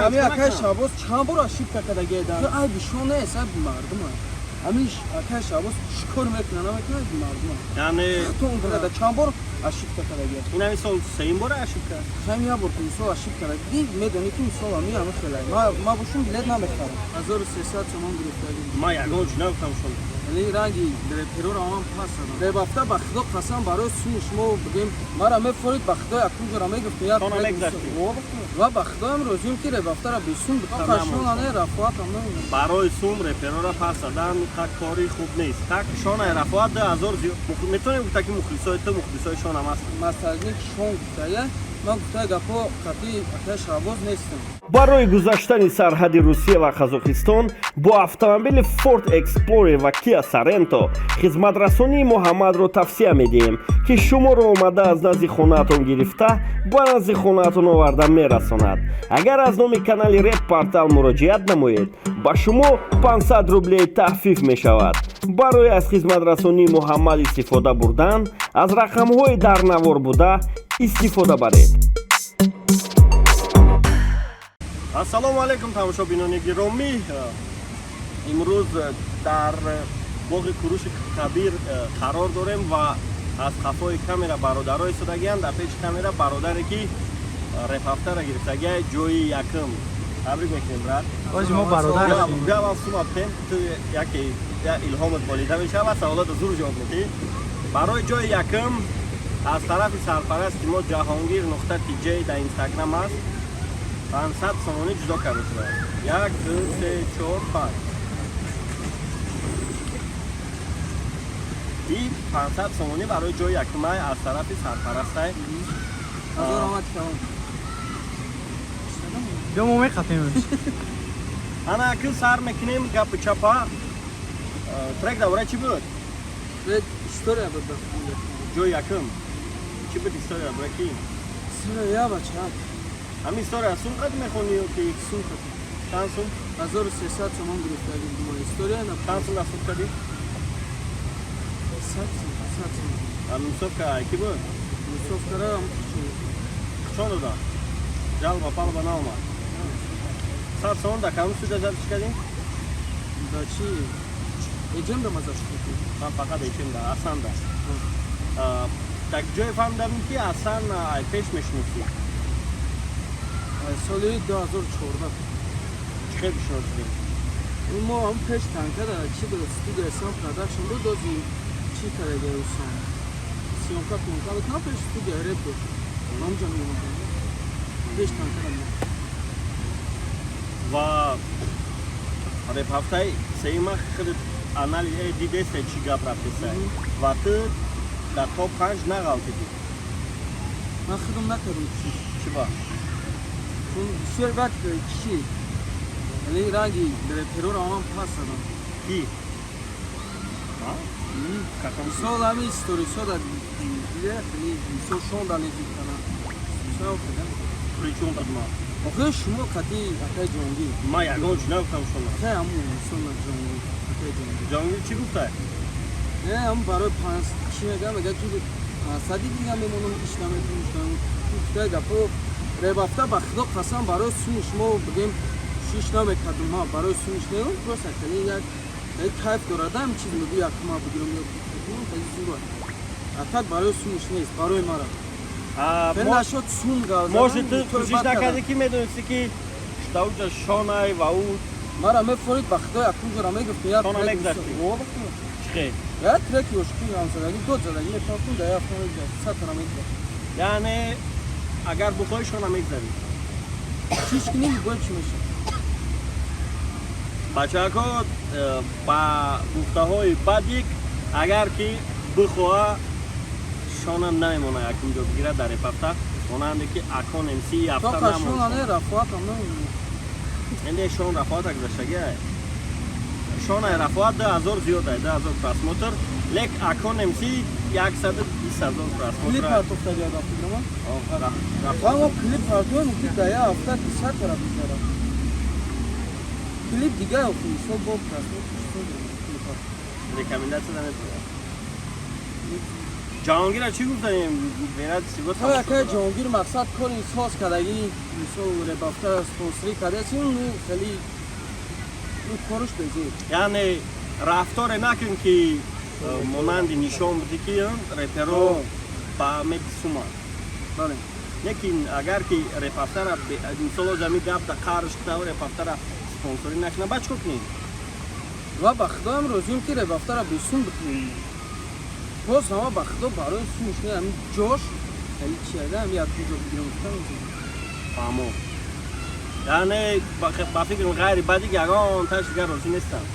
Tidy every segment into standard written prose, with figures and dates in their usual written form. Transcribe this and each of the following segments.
Ами акай Шабоз чанд бор ошибка кардагида. Айби шон нест, айби мардума. Ами акай Шабоз чӣ кор мекуна, намекуна, айби мардума. Яъне То чанд бор ошибка кардагия. Ин ҳами сол сеюм бора ошибка. Ҳами як бор ки мисол ошибка кардаги, медонӣ ки мисол ами хелай. Ма бошум билет намехарам. 1300 сомон гирифтагӣ. Ма ягон чӣ нагуфтам шон. Яъне ранги репероро ман пас задам. Ребафта ба худо қасам, барои суми шумо бигем, мара мефорид, ба худо якум ҷора мегуфтем як Шона мегузаштем. Ва ба худоям розием ки ребафтара бесум бикашонане рафоатам намедонам. Барои сум реперора пас задан так кори хуб нест. Так шонаи Рафоат 2000 метавонем гуфта, ки мухлисои ту мухлисои шонам ҳастанд. Масалан, шон гуфтая, ман гуфтая гапҳо қатъи акай Шаҳбоз нестам. Барои гузаштани сарҳади Русия ва Қазоқистон бо автомобили Ford Explorer ва Kia Sorento хизматрасонии Муҳаммадро тавсия медиҳем, ки шуморо омада аз назди хонаатон гирифта, ба назди хонаатон оварда мерасонад. Агар аз номи канали Реп Портал муроҷиат намоед, ба шумо 500 рублей тахфиф мешавад. Барои аз хизматрасонии Муҳаммад истифода бурдан, аз рақамҳои дар навор буда истифода баред. Ассалому алайкум, тамошобинони гиромӣ. Имрӯз дар боғи Куруши Кабир қарор дорем ва аз қафои камера бародаро истодагианд. Дар пеши камера бародаре, ки репҳафтара гирифтагия, ҷои якум. Табрик мекунем, брат. Ози мо бародар ҳастем. Гавам сумабтем, ту яке я илҳомат болида мешавад ва саволото зур ҷавоб медиҳӣ. Барои ҷои якум аз тарафи сарпарасти мо Ҷаҳонгир.тj дар Инстаграм аст, 500 сомонӣ ҷудо карда шудааст. Як, ду, се, чор, панҷ. И 500 сомонӣ барои ҷои якумай аз тарафи сарпарастай. Ҳазор омад калон. Биё, мо мехапем. Ана акн сар мекунем гапи чапа. Трек дар бораи чӣ буд? Трек история буд ба фикр. Ҷои якум чӣ буд? История дар бораи ки? История я бача. Ҳамин история сум қад мехонӣ ё ки? Сум қад. Чанд сум? 1300 сомон гирифтагӣ мо история на. Чанд сум насуб кардӣ? 100 сом, 100 сом. Мусофка ки буд? Мусофкара ам чун. Чон додам, жалба палба наомад. 100 сомон дар кадом студия запись кардӣ? Да чи? Эҷем да мазаш. Ман фақат эчем да Асан да. Так ҷое фаҳмидам, ки Асан ай пеш мешиносӣ. Соли 2014. Чӣ хел бишиносидем? Мо ҳам пеш танка да чи буд, студия Сам Продакшн буд, дози чи кардаги усон. Съёмка пёнка буд, на пеш студия реп буд. Ҳамҷа меомадем. Пеш танка да мо. Ва реп ҳафтаи сеюма худат анализ дидесте, чӣ гап рафтеса, ва ту дар топ панҷ нағалтидӣ. Ман худам накардам кӯшиш. Чӣ ба? Чун бисёр вақт киши. Яъне ранги репероро ман пас задам. Ки? Мисол, ҳами сторисҳо да дида, хеле мисол шон да лезид кардам. Мисол хеле. Причём тут ма? Охир шумо кати акай Ҷонгир. Ма ягон чӣ нагуфтам шумо. Акай ҳамун мисол на Ҷонгир, акай Ҷонгир. Ҷонгир чӣ гуфта? Не, ҳам барои панҷ чӣ мегӯям, мегӯяд ки 500 дига мемонам, иш наметунистам. Гуфтаи гапҳо ребафта, ба худо қасам, барои суми шумо бигем кӯшиш намекардам. Ма барои сумиш не, просто хеле як кайф дорад, ҳам чиз мегӯ, якума бигирам ё хеле зур. А так барои сумиш нест, барои мара. Хеле нашуд сум гап. Может, ту кӯшиш накардӣ, ки медонисти, ки штауҷа шонай ва ӯ. Мара мефорид, ба худо якум ҷора мегуфтем як Шона мегузаштӣ? Чӣ хел? Як треки ошқи ҳамзадагӣ, дод задагӣ мепартум, да як мегузашт, сатара мегузашт. Яъне агар бухоҳӣ, шона мегузарӣ? Чиш кунӣ, бояд чӣ мешавад? Бачаҳако, ба гуфтаҳои Бадик, агар ки бихоҳа, шона намемона якум ҷо бигирад дар репҳафта, монанде ки Акон МС То ҳафта қашона намон. Не, Рафоатам намемонад. Инде шон Рафоата гузаштагиай. Шонаи Рафоат 2000 зиёд ай, 2000 просмотр, лек Акон МС 120 000 Клип просмотр. партофтаги адам фикрама. Ва мо клип партоем, ки да як ҳафта ки сатара бизара. Клип дига охи мисол бо просмотр чизо клип партофт. Рекомендация наметавонад. Ҷаҳонгира чӣ гуфтаем? Верат сиго. Акай Ҷаҳонгир мақсад кори соз кардагӣ, мисол, Репафта спонсорӣ кардааст, ну хеле ну корш безор. Яъне рафторе накун, ки монанди нишон будӣ, ки реперо ба умеди сума. Бале. Лекин агар ки Репафтара, мисол, ҳами гап да қарш кунав, Репафтара спонсорӣ накунам, баъд чикор кунем? Ва ба худоам розием, ки Репафтара бесум бикунем. Боз ҳама ба худо барои сумш не, ҳами ҷош хеле чияда, ҳами як ҷо бигирам гуфтам. Фаҳмо, яъне ба фикрам ғайри баъди ягон таш дигар розӣ нестам.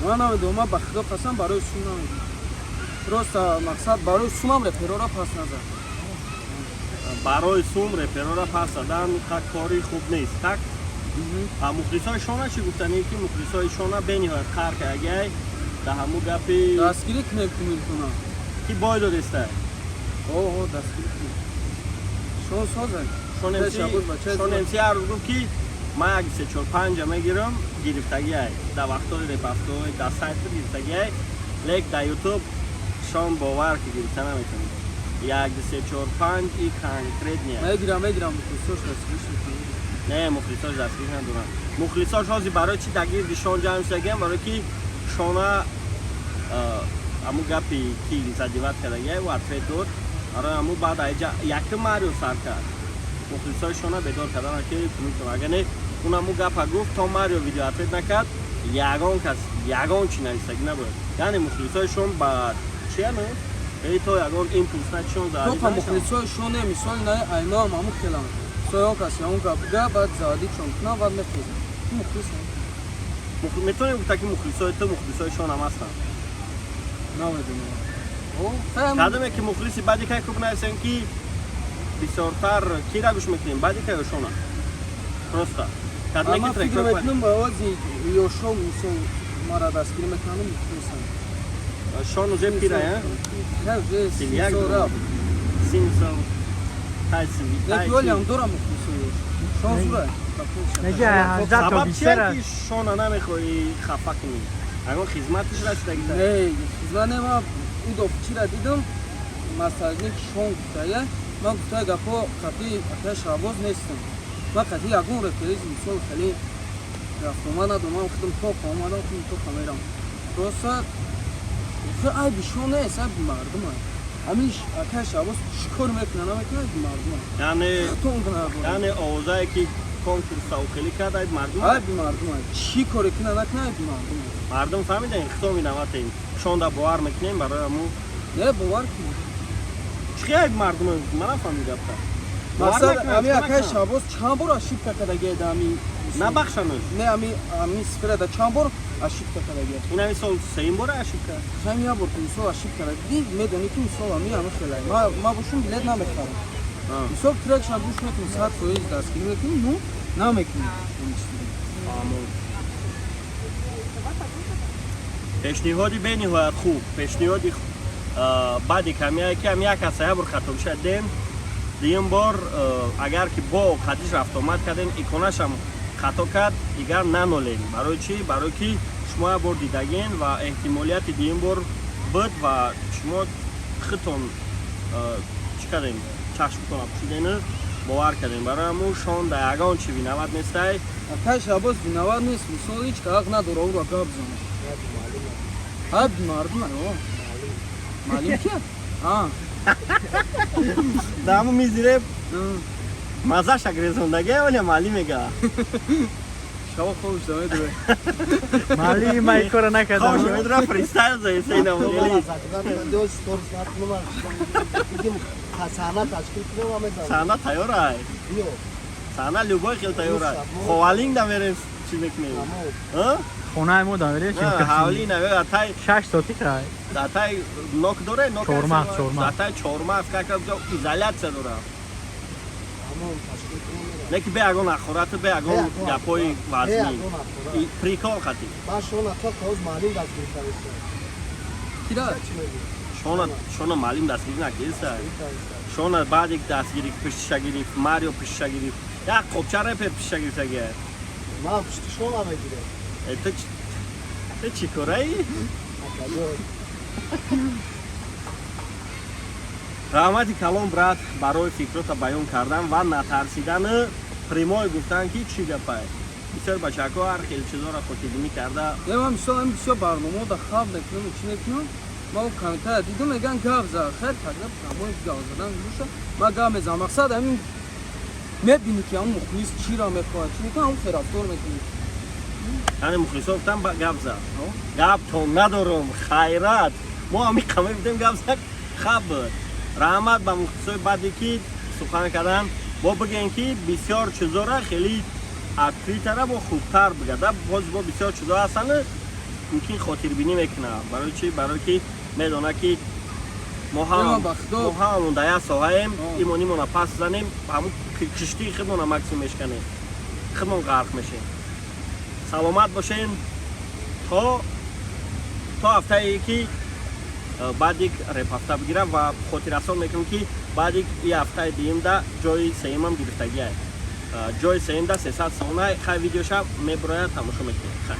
Ман намедонам, ман ба худо қасам, барои сум намедонам, просто мақсад барои сумам реперора пас назад. Барои сум реперора пас задан кори хуб нест, так? А мухлисои шона чӣ гуфтанӣ, ки мухлисои шона бениҳоят қар кардагиай да ҳамун гапи? Дастгирӣ кунем, кумилкуна. Ки бой додеста? Оҳо, дастгирӣ кунем, шон соза. Шон МС ҳар рӯз гуфт, ки ман як се чор панҷа мегирам, гирифтагиай дар вақтҳои Репафтои дар сайт гирифтагиай, лек дар Ютуб шон бовар ки гирифта наметавонад як ду се чор панҷ и конкретния. Мегирам, мегирам, мухлисош дастгириш мекунам. Не, мухлисош дастгириш надоранд. Мухлисош ҳозир барои чи дар гирди шон ҷамъ шудагиам? Барои ки шона ҳамун гапи ки задевать кардагиай ва ответ дод. Барои ҳамун баъд айҷа якум Марио сар кард мухлисои шона бедор кардан, ки кунитон. Агар не, он ҳамун гапа гуфт, то Марио видео ответ накард, ягон кас ягон чи нависагӣ набояд. Яъне мухлисои шон ба чияну эй то ягон импулс начишон. Тоқа мухлисои шон не, мисоли на айноам ҳамун хелам соён кас ягон гап га, баъд завади чон кунам, баъд мехезам, мухлис. Метавонем гуфта, ки мухлисои ту мухлисои шон ҳам ҳастанд? Намедонам. Кадоме ки мухлиси баъди кай хуб нависем, ки бисёртар кира гӯш мекунем, баъди кай ё шона? Просто кадоме Ман ки фикр трекҳои мекунам, ба ози ёшо, мисол, мара дастгирӣ мекунам, мухлисам. Шон уже пира, э? Не, уже 31 сол дорам. рафт. 30 сол тай сиви Не, тай. ҳолиам дорам мухлисои ёш. Шон зура. Нега 18 то Сабаб 20 чия, ра. ки шона намехоҳӣ хафа кунӣ? Ягон хизматиш расидаги? Не, хизмат не, ман удов чира дидам, масалане ки шон гуфтая, ман гуфтая гапо қати акай Шаҳбоз нестам. Ман қати ягон репериз, мисол, хеле рафтома надорам, ман худам тоқа омадам, худам тоқа мерам. Просто айби шон нест, айби мардума. Ҳамин акай Шаҳбоз чӣ кор мекуна, намекуна, айби мардума. Яъне Худтон гунаҳгор. Яъне овозае ки конкурс савхелӣ кард, айби мардум? Айби мардума. Чӣ коре куна, накуна, айби мардума. Мардум фаҳмидаин, хито минаватем, шонда бовар мекунем, барои ҳамун. Не, бовар кун. Чӣ айби мардум? Ман нафаҳмидам гапта. Мақсад ами акай Шаҳбоз чанд бор ошибка кардагия да ами Набахшануш. Не, ами сферада чанд бор ошибка кардагия? Ин ҳами сол сеюм бора ошибка. Ҳами як бор ки, мисол, ошибка карда, медонӣ, ки, мисол, ами хелай ма бошум, билет намехарам. Мисол, трекша гӯш мекунӣ, 100% дастгирӣ мекунӣ, ну намекунӣ. Фаҳмон. Пешниҳоди бениҳоят хуб, пешниҳоди баъди камия, ки ҳам як каса як бор хато бишад, дем дуюм бор агар ки бо қадиш рафтомад кардем, иконашам хато кард, дигар нанолем. Барои чӣ? Барои ки шумо як бор дидагин ва эҳтимолияти дуюм бор буд ва шумо худтон чӣ кардем, чашмтон пӯшидену бовар кардем. Барои ҳамун шон дар ягон чӣ виноват нестай. Акай Шаҳбоз виноват нест, мисол, ҳеҷ ка ҳақ надора ӯро гап зана. Айби мардум о. Маълим ки? А. Дар ҳамун мизиреб мазаша грезондагия, оля маълим мега. Шаба хобш дамедуре. Маълим, ман ин кора накардам. Хобш медура, фристайл заесей намудели. Саҳна ташкил кунем, ҳамедам. Саҳна тайёрай. Биё. Саҳна любой хел тайёрай. Ховалинг да мерем, чӣ мекунем? А? Хонаи мо да мерем. Ҳавли на тай. 6 соати хай. Датай нок доре, нок. Чормағз, чормағз. Датай чормағз, как изоляция дора. Ҳамон ташкил кунем, мерам. Не ки бе ягон ахорату, бе ягон гапҳои вазнӣ. Прикол хати. Ман шона то коз маълим дастгирӣ кардем. Кира? Чӣ мегӯӣ? Шона, шона маълим дастгирӣ накиса. Шона баъде дастгирӣ пуштиша гирифт, Марио пуштиша гирифт. Як қопча репер пуштиша гирифтагия. Ман пушти шона мегирам. Э, ту чӣ кораи? Акаҷон. Раҳмати калон, брат, барои фикрота баён кардан ва натарсидану прямой гуфтан, ки чӣ гапай. Бисёр бачаҳако ҳар хел чизоро хотирбинӣ карда. Не, ман бисёр ҳамин бисёр барномао да хаб мекунам, чӣ мекунам, ман комментария дидам, меган гап за. Хайр, тогда прямой гап задан боша, ман гап мезанам. Мақсад ҳамин, мебинӣ, ки ҳамун мухлис чиро мехоҳад, чӣ мекунад, ҳамун рафтор мекунӣ. Яъне мухлисо гуфтан гап за. Гап то надорум, хайрат, мо ҳамин қама будем, гап зад, хаб буд. Раҳмат ба мухлисои баъде, ки сухан кардан. Бо бигем, ки бисёр чизора хеле открыто ра бо хубтар бигада. Боз бо бисёр чизо ҳастанд, мумкин хотирбинӣ мекунад. Барои чи? Барое ки медонад, ки мо Ема ба Худо. мо ҳамамон дар як соҳаем. Имонимона пас занем, ҳамун киштии худмона максимум мешканем, худмон ғарқ мешем. Саломат бошем то ҳафтае, ки баъдик репҳафта бигирам. Ва хотиррасон мекунам, ки баъдик и ҳафтаи дуюмда ҷои сеюмам гирифтагиай. Ҷои сеюмда 300 сомона. Хай, видеоша мебурояд, тамошо мекунем. Хай.